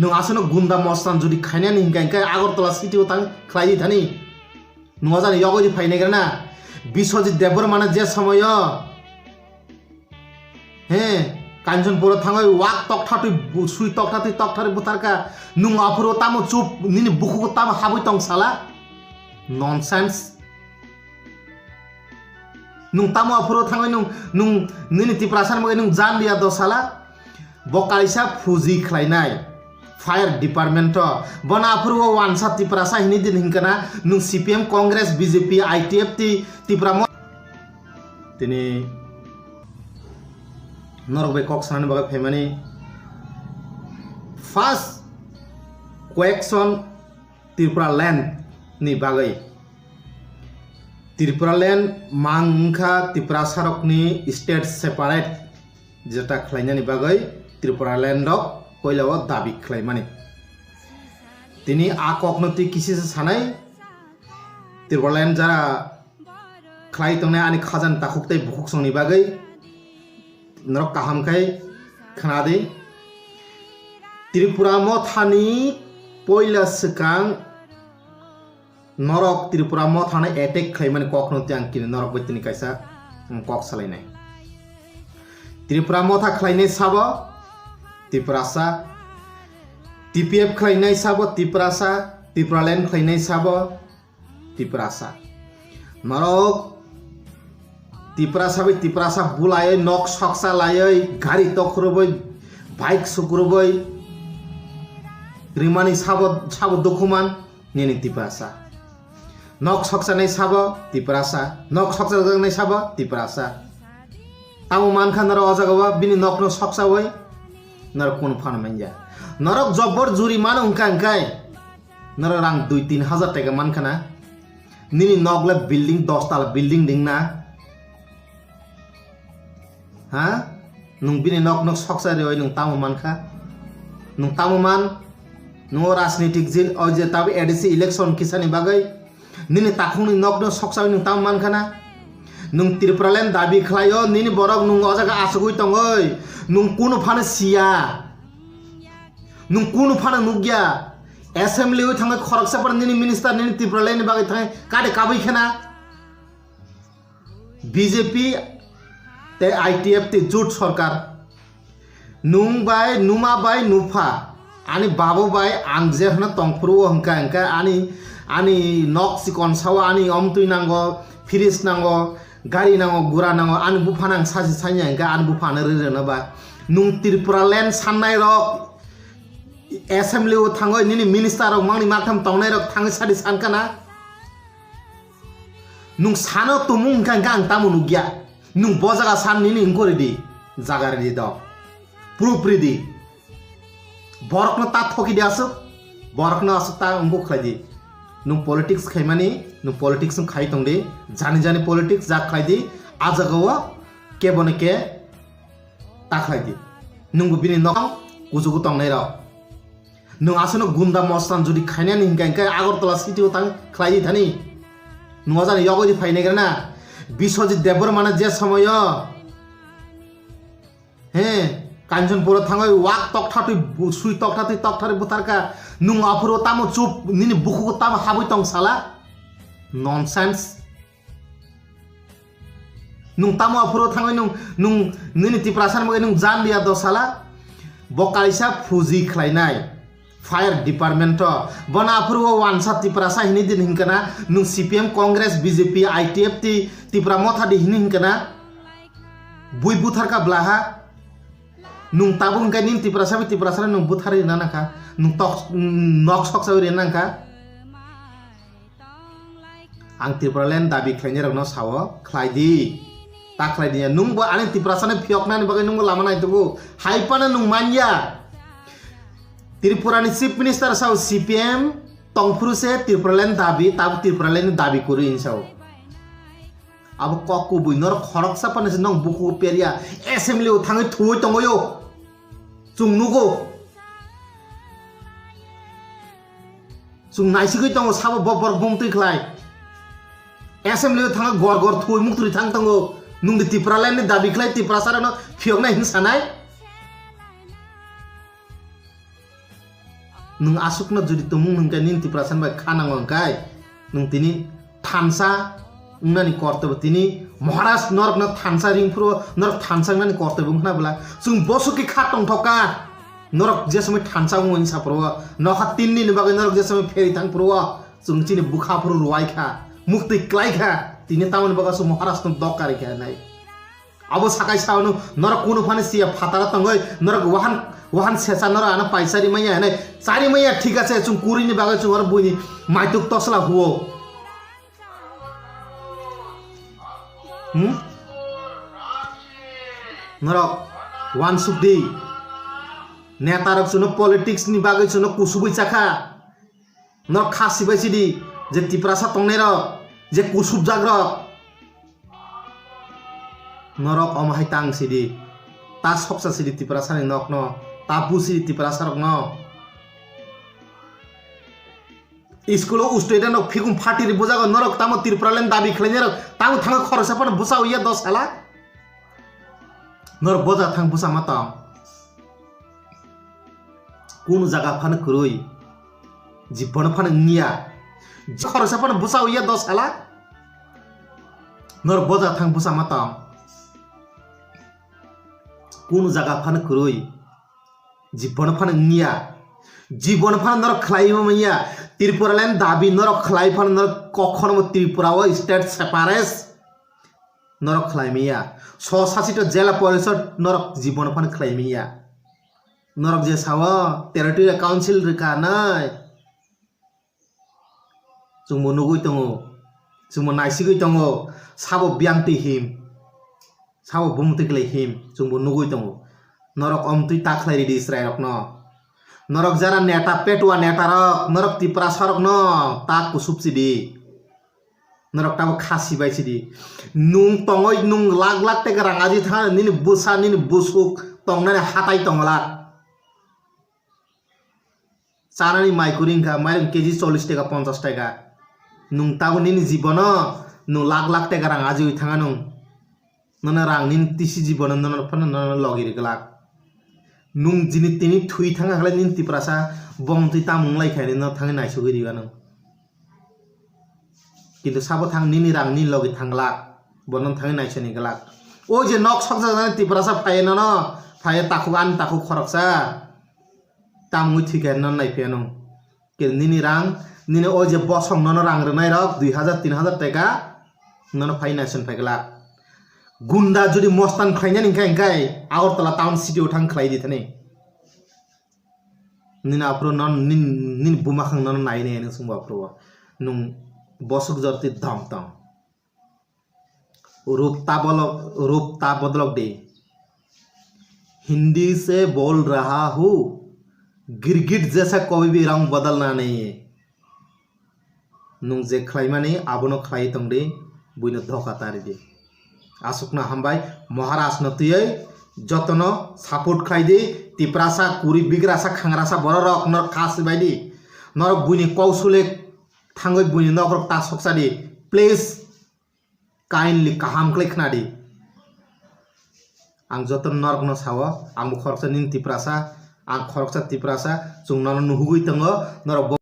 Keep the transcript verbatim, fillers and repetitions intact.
Nwng aswkno gunda mostan jodi khainani hinkha hinkhe Agartala city o tang khlai di thani. Nwng o jani yogwi di phainai gra na. Biswajit Debbarma no je somoyo, he, Kanchanpur o thangwi wak tokta twi bu-, sui tokta twi tokta twi butharkha. Nwng aphuru tamo chup, nini bukhugo tamo habwi tong sala? Nonsense. Nwng tamo aphuru thangwi nwng, nwng nini Tiprasa ni bagwi nwng jan liya do sala? Bo kaisa fuji khlainai fire department o. Bono aphuru o wansa Tiprasa hini din hinkana nwng C P M, Congress, B J P, I T F T, Tipra mo-, tini norok bai kok sanani bagwi phaimani first question Tripura land ni bagwi. Tripura land mang wngkha Tiprasarokni state separate jeta khlainani bagwi Tripura land rok koilao dabi khlaimani. Tini a kokno twi kisisa sanai Tripura land jara khlai tongnai ani khajan takhuk tei bukhuk songni bagwi norok kaham khai khna di. Tripura mothani poila swkang norok Tripura mothano attack khlaimani kokno tei ang kini norok bai tini kaisa, mm, kok salainai. Tripura motha khlainai sabo Tiprasa, T P F khlainai sabo Tiprasa, Tipraland khlainai sabo Tiprasa. Norok Tiprasa bai Tiprasa bulaiwi nok soksa laiwi gari tokhorwi bike sukrwi rimani sabo, sabo dokhuman nini Tiprasa. Nok soksanai sabo Tiprasa, nok soksajaknai sabo Tiprasa. Tamo mankha norok o jagao bini nokno soksawi norok kunu phano manya. Norok jobor juri mano wngkha wngkhai norok rang dui tin hajar taka mankha na. Nini nok le building dos tala building ding na. Ha? Nwng bini nok nok soksa riwi nwng tamo mankha? Nwng tamo man? Nwng o rajnitik jil o je tabi A D C election kisani bagwi nini takhukni nok no soksa nwng tamo mankha na? Nwng Tripuraland dabi khlaio, nini borok nwng o jaga achugwi tongoi, nwng kunu phano siya. Nwng kunu phano nukya. Assembly o thangwi khoroksa phano nini minister nini Tripuraland ni bagwi thangwi kade kabwi khena? B J P tei I T F T jut sorkar. Nwng bai, numa bai, nupha. Ani babu bai ang je hwno tongphuru o hwnkha, hwnkha ani, ani nok chikon sao, ani omtwi nango, fridge nango, gari nango, gura nango, ani buphano ang sachi sanya hwnkha, ani buphano rwi rwna ba. Nwng Tripuraland sannai rok, assembly o thangwi nini minister rok mangni maktham tongnai rok thangwi sadi sankha na? Nwng sano tumung hwnkha hwnkha ang tamo nukya. Nwng bo jaga san nini wngkori di. Jaga ridi do. Proof ridi. Borokno ta thoki di aswk. Borokno aswk ta wngkuk khlai di. Nwng politics khaimani, nwng politics wng khai tong di. Jani jani politics jak khlai di. A jaga o kebo no ke ta khlai di. Nwngbo bini nok kuchugo tongnai rok. Nwng aswkno gunda mostan jodi khainani hinkha hinkhe Agartala city o tang khlai di thani. Nwng o jani yogwi di phainai gra na. Biswajit Debbarma no je somoyo, he, Kanchanpur o thangwi wak tokta twi bu-, sui tokta twi tokta twi butharkha. Nwng aphuru tamo chup nini bukhugo tamo habwi tong sala? Nonsense. Nwng tamo aphuru thangwi nwng, nwng nini Tiprasa ni bagwi nwng jan liya do sala? Bo kaisa fuji khlainai fire department o. Bono aphuru o wansa Tiprasa hini din hinkana nwng C P M, Congress, B J P, I T F T, Tipra motha di hini hinkana. Bui butharkha blaha. Nwng tabuk hinkhe nini Tiprasa bai Tiprasa nwng butharwi rina nangkha. Nwng tok, nok soksawi rina nangkha. Ang Tripuraland dabi khlainai rokno sao, khlai di. Ta khlai di. Nwng bo ani Tiprasa no phiyoknani bagwi nwng bo lama nai tongo. Hai phano nwng manya. Tripura ni Chief Minister sao C P M tongphuru se Tripuraland dabi, tabuk Tripuraland ni dabi kwrwi hinwi sao. Abo kok kubui norok khoroksa phano se nwng bukugo perya assembly o thangwi thuwi tongo yo. Chwng nugo. Chwng naisigwi tongo sabo bo borok bumtwi khlai. Assembly o thangwi gor gor thuwi muktwi thang tongo. Nwng di Tipraland ni dabi khlai Tiprasa rokno phiyoknai hinwi sanai. Nwng aswkno jodi tongmung hwnkhe nini Tiprasani bai kha nango hwnkhe nwng tini thansa wngnani kortebo tini Maharaj norokno thansa ringphuru norok thansa wngnani kortebo wngkha bwla chwng boswkhe kha tongthokha. Norok je somoi thansa wngmani saphuru o nokha tin nini bagwi norok je somoi pheri thangphuru o chwng chini bwkha phuru rwai kha, muktwi klai kha, tini tamoni bagwi aswk Maharaj no dok kari kha nai. Abo sakai sao no norok kunu phani siya phatara tongoi norok wahan wahan sesa norok ano paisa rimaya hinai chari maya thik ase chwng kuri ni bagwi chwng oro buini maituk tosla huo. Hmm? Norok wansuk di. Neta rok chwngno politics ni bagwi chwngno kusubui chakha. Norok kha sibai sidi je Tiprasa tongnai rok je kusubjak rok. Norok omo hai tang sidi, ta soksa sidi Tiprasani nokno, ta bu sidi Tiprasarokno. School o student rok phikung phatiri bujago, norok tamo Tripuraland dabi khlainai rok, tamo thango khoroksa phano bwsa uya dos halak. Norok boja thang bwsa ma tong. Kunu jaga phano kwrwi, jibbono phano wngya. Khoroksa phano bwsa uya dos halak. Norok boja thang bwsa ma tong. Kunu jaga phano kwrwi, jibbono phano wngya. Jibbono phano norok khlaiwi manya. Tripuraland dabi norok khlai phano norok kokhono bo Tripura o state separate norok khlai manya. Sosasito jela porishod norok jibbono phano khlai manya. Norok je sao territorial council rwkha nai. Chwngbo nugwi tongo, chwngbo naisigwi tongo, sabo biyang twi him, sabo bumung twi kwlai him, chwngbo nugwi tongo. Norok omtwi ta khlai ridi chwrairokno. Norok jara neta, petua netarok, norok Tiprasarokno ta kusupsi di. Norok tamo kha sibai sidi. Nung tongoi nung lakh lakh teka rang aji thang nini bwsa, nini bwswk tongnani hatai tongla. Chanani mai kwrwi wngkha, mairung K G chollish taka, ponchash taka. Nwng tabuk nini jibono nwng lakh lakh taka rang ajiwi thanga nwng. Nono rang nini tisi jibono nono phano nono logi rwglak. Nwng jini tini thwi thanga khlai nini Tiprasa bongtwi tamung lai khaini no thangwi naisugwi riba nwng. Kintu sabo thang nini rang nini logi thanglak, bono thangwi naisani glak. O je nok sokjaknani Tiprasa phaiya nono, phaiya takhuk ani takhuk khoroksa. Tamungwi thwikha hinwi naiphiyano. Khe nini rang, nini o je bosong nono rang rwnai rok dui hazar tin hazar taka nono phai naising phai glak. Gunda jodi mostan khlainani hinkhe hinkhe Agartala town city o thang khlai di thani. Nini aphuru non nini, nini buma khang nono nai nai hinwi swngbo aphuru o. Nwng bosok jorti dom tong. Rup ta bolok, rup ta bodolok di. Hindi se bol raha hu, girgit jaisa kabhi bhi rang badalna nahi hai. Nwng je khlaimani abono khlai tong di, buino doka tari di. Aswkno hambai, Maharaj no twiwi jotono support khlai di, Tiprasa, Kuri, Bigrasa, Khangrasa, bororok no kha sibai di. Norok buini kok sule thangwi buini nokrok ta soksa di. Please. Kindly kaham khlai khna di. Ang joto norokno sao, ang bo khoroksa nini Tiprasa, ang khoroksa Tiprasa, chwng nono nuhugwi tongo, norok bo